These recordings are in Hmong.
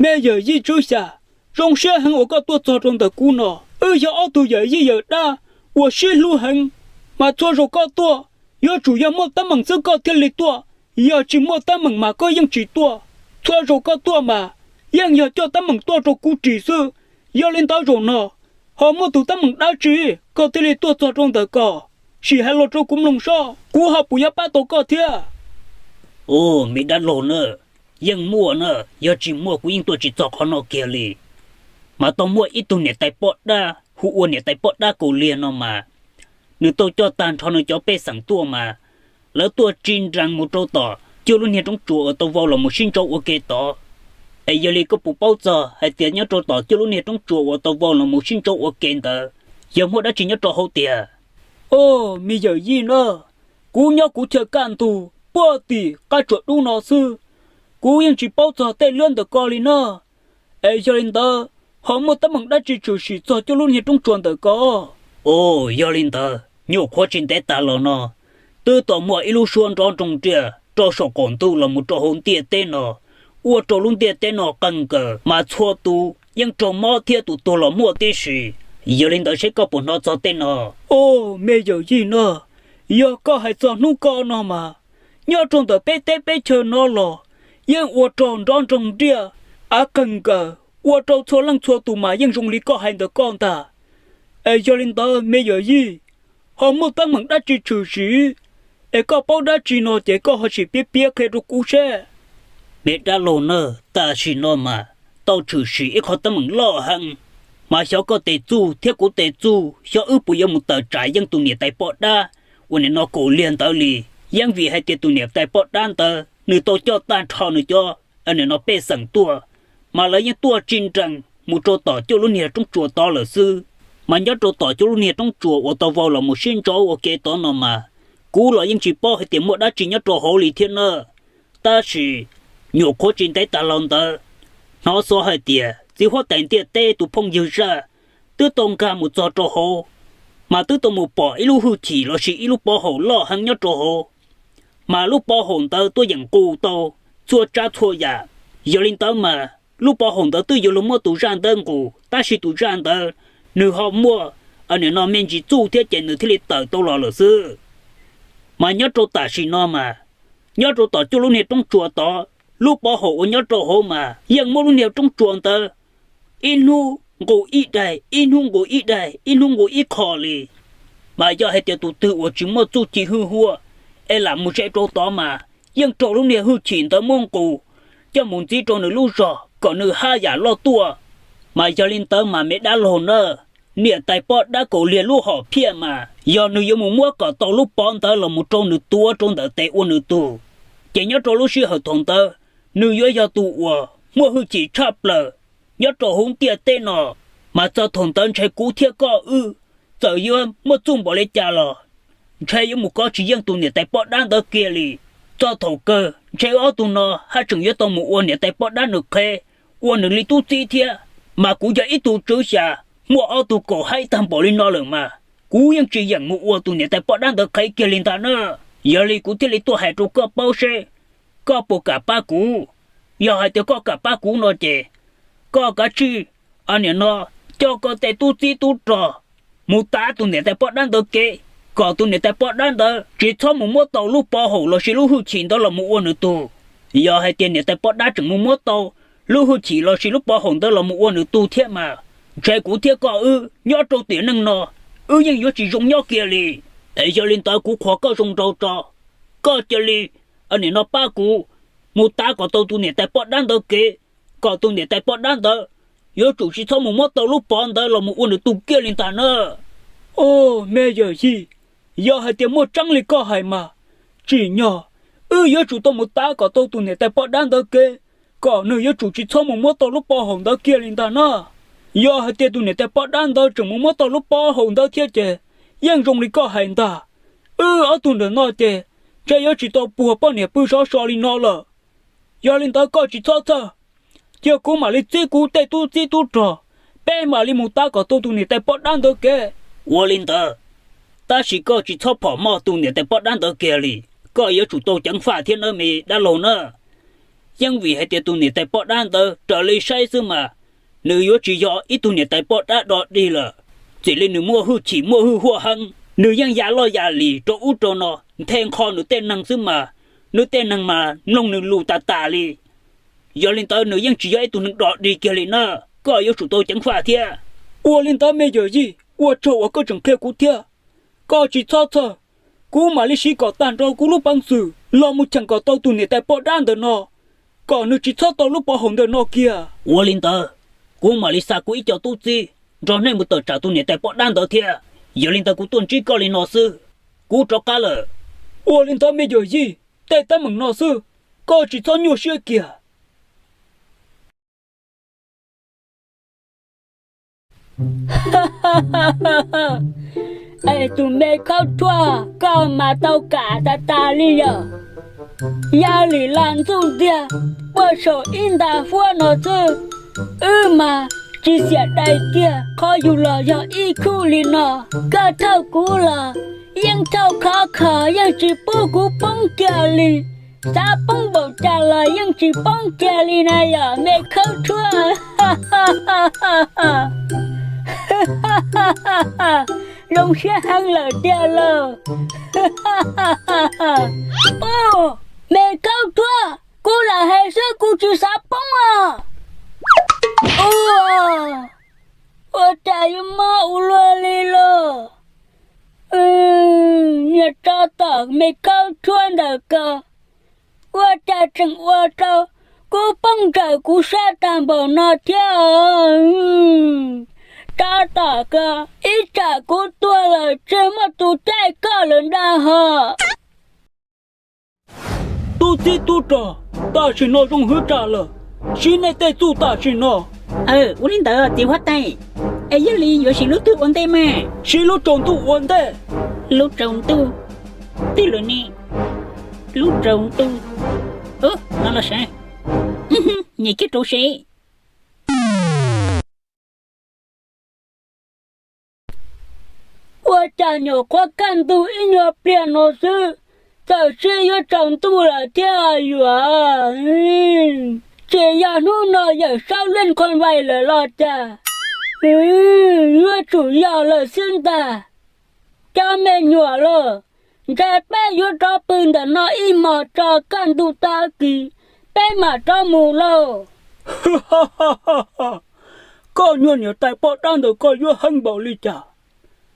Me yawm yij Tswv Xyas, zoo siab heev uas koj tuaj txog rau ntawm kuv no. Wb yog ob tug yawm yij yawm dab uas sib hlub heev, mas txhua zaus koj tuaj, yuav tsum yog muaj teeb meem xwb koj thiaj li tuaj, yog tsis muaj teeb meem mas koj yeej tsis tuaj. Txhua zaus koj tuaj mas yeej yog coj teeb meem tuaj rau kuv ris xwb. Yog li ntawd zaum no ho muaj tus teeb meem dab tsi koj thiaj li tuaj txog rau ntawm ko? Sim hais los rau kuv mloog seb kuv ho puas yuav pab tau koj thiab. Ub, me dab laug na, yeej muaj na, yog tsis muaj kuv yeej tuaj tsis txog qhov no kiag li. Mas tau muaj ib tug niam tais poj dab hu ua niam tais poj dab Kaus Liag no mas, nws tau coj tag nrho nws cov pej xeem tuaj mas, lawv tuaj tsis nrees mus rau tom cuaj lub niag roob tsuas uas tau vau los mus sib ntsaub ua ke tod. Es yog li koj puas paub txog hais tias nyob rau tom cuaj lub niag roob tsuas uas tau vau los mus sib ntsaub ua ke ntawd yog muaj dab tsi nyob rau hauv tiag? Ub, me yawm yij na, kuv nyob kuv chaw kaj ntug puag tim qab tsuas dub no xwb, kuv yeej tsis paub txog tej liab ntawm ko li na. Es yog li ntawd, ho muaj teeb meem dab tsi tshwm sim txog cuaj lub niag roob tsuas ntawm ko? Ub, yog li ntawd nyuam qhuav tsis ntev tas los no, twb tau muaj ib lub suab nrov nroog nriaj rau saum qaum ntuj los mus rau hauv ntiaj teb no, ua rau lub ntiaj teb no qee nkaws mas txhua tus yeej raug mob thiab tus tuag los muaj tib si. Yog li ntawd seb koj puas hnov txog tej no? Ub, me yawm yij na, yog koj hais txog hnub ko no mas, nyob rau ntawm peb teb peb chaw no los yeej ua rau nrov nroog nriaj av qeeg nkaws, ua rau txhua leej txhua tus mas yeej zoo li koj hais ntawm koj ntag. Es yog li ntawd me yawm yij, ho muaj teeb meem dab tsi tshwm sim, es koj paub dab tsi no ces koj ho sim piav piav qhia rau kuv seb. Me dab laug na, tam sim no mas tau tshwm sim ib qho teeb meem loj heev, mas xyov koj tes txuj thiab kuv tes txuj xyov wb puas yuav mus tawm tsam yeej tus niam tais poj dab uas nim no Kaus Liag ntawd li. Yeej vim hais tias tus niam tais poj dab ntawd nws tau coj tag nrho nws cov nim no pej xeem tuaj, mas lawv yeej tuaj tsis nrees mus rau tom cuaj lub niag roob tsuas tod lawm xwb. Mas nyob rau tom cuaj lub niag roob tsuas uas tau vau los mus sib ntsaub ua ke tod no mas, kuv los yeej tsis paub hais tias muaj dab tsi nyob rau hauv li thiab na. Tab sis nyuam qhuav tsis ntev tas los ntawd, hnov xov hais tias txiv huab tais ntiaj teb tus phooj ywg zaj twb tau nkag mus txog rau hauv, mas twb tau mus pom ib lub hwj chim lossis ib lub pov haum loj heev nyob rau hauv. Mas lub pov haum ntawd tuaj yeem nqus tau txhua tsav txhua yam. Yog li ntawd mas lub pov haum ntawd twb yuav luag muab tus zaj ntawd nqus, tab sis tus zaj ntawd nws ho muaj nim no me ntsis txuj thiab ces nws thiaj li tawm tau los lawm xwb. Mas nyob rau tam sim no mas, nyob rau tom cuaj lub niag roob tsuas tod, lub pov haum uas nyob rau hauv mas yeej muab lub niag roob tsuas ntawd ib hnub nqus ib daim, ib hnub nqus ib daim, ib hnub nqus ib qho li. Mas yog hais tias tus twg uas tsis muaj txuj ci hwj huaj es lam mus ze rau tod mas yeej raug lub niag hwj chim ntawd muab nqus coj mus ntxiv rau nws lub zog kom nws haj yam loj tuaj. Mas yog li ntawd mas me dab laug na, niam tais poj dab Kaus Liag lub hom phiaj mas yog nws yuav mus muab kom tau lub pov ntawd los mus rau nws tuav rau ntawm tes ua nws tug, ces nyob rau lub sij hawm thaum ntawd nws yuav yog tus uas muaj hwj chim tshaj plaws nyob rau hauv ntiaj teb no. Mas txog thaum ntawd ntshe kuv thiab koj wb txawm yuav muaj txuj npaum li cas los ntshe yuav mus kov tsis yeej tus niam tais poj dab ntawd kiag li. Txog thaum kawg ntshe wb ob tug no haj tseem yuav tau mus ua niam tais poj dab nws qhev, ua nws li tub txib thiab. Mas kuv yog ib tug tswv xya muaj ob tug kaum haib tag npaum li no lawm mas kuv yeej tsis yeem mus ua tus niam tais poj dab ntawd qhev kiag li ntag na. Yog li kuv thiaj li tuaj hais rau koj paub seb koj puas kam pab kuv. Yog hais tias koj kam pab kuv no ces koj kav tsij, a, nim no coj koj tej tub txib tub rog mus tav tus niam tais poj dab ntawd kev, kom tus niam tais poj dab ntawd tsis txhob mus muab tau lub pov haum lossis lub hwj chim ntawd los mus ua nws tug. Yog hais tias niam tais poj dab tseem mus muab tau lub hwj chim lossis lub pov haum ntawd los mus ua nws tug thiab mas ntshe kuv thiab koj wb nyob rau tiam neej no wb yeej yuav tsis zoo nyob kiag li. Es yog li ntawd kuv qhuas koj zoo nraug tso, koj cia li, a, nim no pab kuv mus tav kom tau tus niam tais poj dab ntawd kev, kom tus niam tais poj dab ntawd yuav tsum tsis txhob mus muab tau lub pov ntawd los mus ua nws tug kiag li ntag na. Ub, me yawm yij, yog hais tias muaj tseeb li koj hais mas, tsim nyog wb yuav tsum tau mus tav kom tau tus niam tais poj dab ntawd kev, kom nws yuav tsum tsis txhob mus muab tau lub pov haum ntawd kiag li ntag na. Yog hais tias tus niam tais poj dab ntawd tseem mus muab tau lub pov haum ntawd thiab ces yeej zoo li koj hais ntag, wb ob tug ntawm no ces ntshe yuav tsis tau puag poj niam pw sov so li no lawm. Yog li ntawd koj tsis txhob txhawj, cia kuv mam li txib kuv tej tub txib tub rog, peb mam li mus tav kom tau tus niam tais poj dab ntawd kev. Ua li ntawd, tab sis koj tsis txhob phom moj tus niam tais poj dab ntawd kiag li, koj yuav tsum tau ceev faj thiab nawb me dab laug na. Yeej vim hais tias tus niam tais poj dab ntawd raws li saib xwb mas nws yuav tsis yog ib tug niam tais poj dab dog dig lawm. Txawm li nws muaj hwj chim muaj hwj huaj heev, nws yeej ya loj ya lis rau ub rau no nthe nqho nws tej neeg xwb mas nws tej neeg mas mloog nws lus tas tas li. Yog li ntawd nws yeej tsis yog ib tug neeg dog dig kiag li na. Koj yuav tsum tau ceev faj thiab. Ua li ntawd me yawm yij, ua tsaug uas koj tseem qhia kuv thiab. Koj tsis txhob txhawj, kuv mam li siv kom tag nrho kuv lub peev xwm los mus cheem kom tau tus niam tais poj dab ntawm no, kom nws tsis txhob tau lub pov haum ntawm no kiag. Ua li ntawd, kuv mam li xa kuv ib co tub txib nrog nej mus tawm tsam tus niam tais poj dab ntawd thiab. Yog li ntawd kuv tuaj ntsib koj li no xwb, kuv rov qab lawm. Ua li ntawd me yawm yij, tej teeb meem no xwb, koj tsis txhob nyuaj siab kiag. Es tus me khaub thuaj, koj mas tau kam tas tas li yom. Yog li los ntxuj ntiag, puag saum ib nta huab no xwb, wb mas tsis xiam dai kiag, qhov yus los yog ib khub li no. Koj thauj kuv los yeej thauj khov kho, yeej tsis pub kuv poob kiag li. Xav poob npaum cas los yeej tsis poob kiag li na yom me khaub thuaj. Zoo siab heev lawm tiag lauj. Ub, me khaub thuaj, kuv lam hais xwb kuv tsis xav poob os. Ua, ua cas yuav mob ua luaj li lauj? Niag tsov tom me khaub thuaj ntawm ko, ua cas tseem ua rau kuv poob ntsawm kuv sab tag npaum no thiab? Tsov tom ko, ib tsam kuv tuag lawm tseg muaj tus caij koj lawm ntag hos. Tub txib tub rog, tam sim no zoo hwv tsam lawm, siv nej tej txuj tam sim no. Aw, ua li ntawd txiv huab tais, es yog li yuav siv lub twg ua ntej mas? Siv lub tsaus ntuj ua ntej. Lub tsaus ntuj? Twg lawm ne? Lub tsaus ntuj. Ub, no los sav. Nyem kiag rau seb. Ua cas nyuam qhuav kaj ntug ib nyuag pliag no xwb, txawm siab yuav tsaus ntuj lawm thiab yuav? Ces yog hnub no Yawm Saub leej qhov vais lawm los cas? Yuav tsum yog lawm xwb ntag. Cov me nyuam lauj, ntshe peb yuav rov pw ntawm no ib hmos tso kaj ntug tag kis, peb mam rov mus lauj. Koj nyuag niam tais poj dab ntawm koj yuav heev npaum li cas?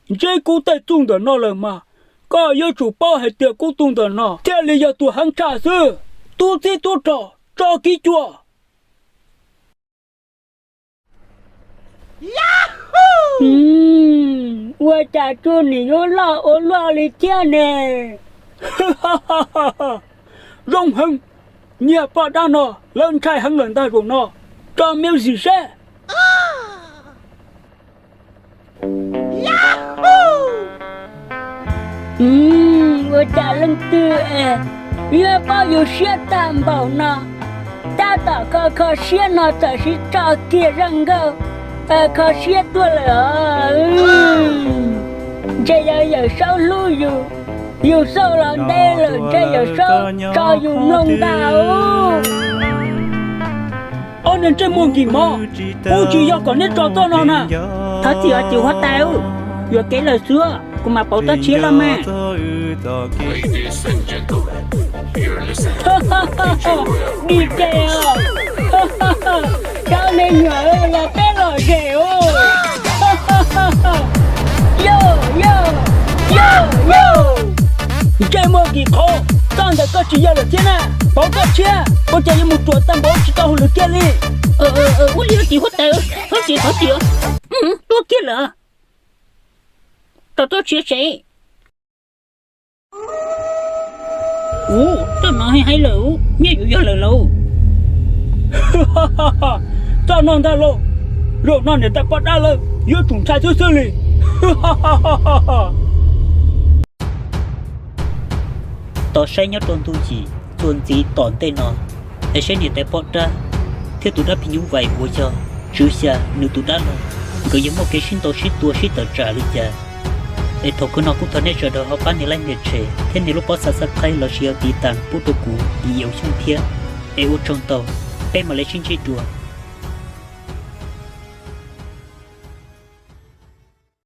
Ntsib kuv tej txuj ntawm no lawm mas, koj yuav tsum paub hais tias kuv tus ntawm no thiaj li yog tus heev tshaj xwb. Tub txib tub rog, tso kiv cuag. Ua cas tsuj nim yuav loj ua luaj li thiab ne? Zoo heev, niag poj dab no lawv ntshai heev lawm ntag zaum no. Tso music seb. Ua cas leej twg es yuav paub yus siab tag npaum no, tab tom kho kho siab no txawm siv tso kiag zaj nkauj kho siab tuaj lawm os. Ntshe yog Yawm Saub hlub yus, yus xauj los ntev lawm ntshe Yawm Saub tso yus mloog ntag. Ob niag ntsej muag nkim mov, kuv tsis yog kom neb tso txoj no na. Thov txim os txiv huab tais, yuam kev lawm xwb, kuv mam pauv txoj tshiab los mas. Dig ces os, cov me nyuam los peb lom zem os. Yog, yog, yog, yog. Ntsej muag nkim qhov, txoj ntawm koj tsis yog lawm thiab na. Pauv txoj tshiab, ua cas yuav mus ruam tag npaum tsis tau hauj lwm kiag li. Ua li txiv huab tais, thov txim, thov txim. Tuaj kiag lawm. Rau txoj tshiab seb. Ub, txoj no heev heev lawm, nyiaj yuav yog lawm lauj. Txoj no ntag lauj, zaum no niam tais poj dab lawv yuav tsum ntshai xwb xwb li. Tos saib nyob rau ntu yim txuas ntxiv tom ntej no, es saib niam tais poj dab thiab tus dab phim nyuj vais uas yog Tswv Xya nws tus dab laug, nkawd yuav muaj kev sib ntaus sib tua sib tawm tsam li cas. Es thaum kawg no kuj thov nej sawv daws ho pab nias like nias share thiab nias lub pob subscribe los sis yog tiv tas pub rau kuv Yim Yau Xyooj thiab. Es ua tsaug ntau, peb mam li sib ntsib dua.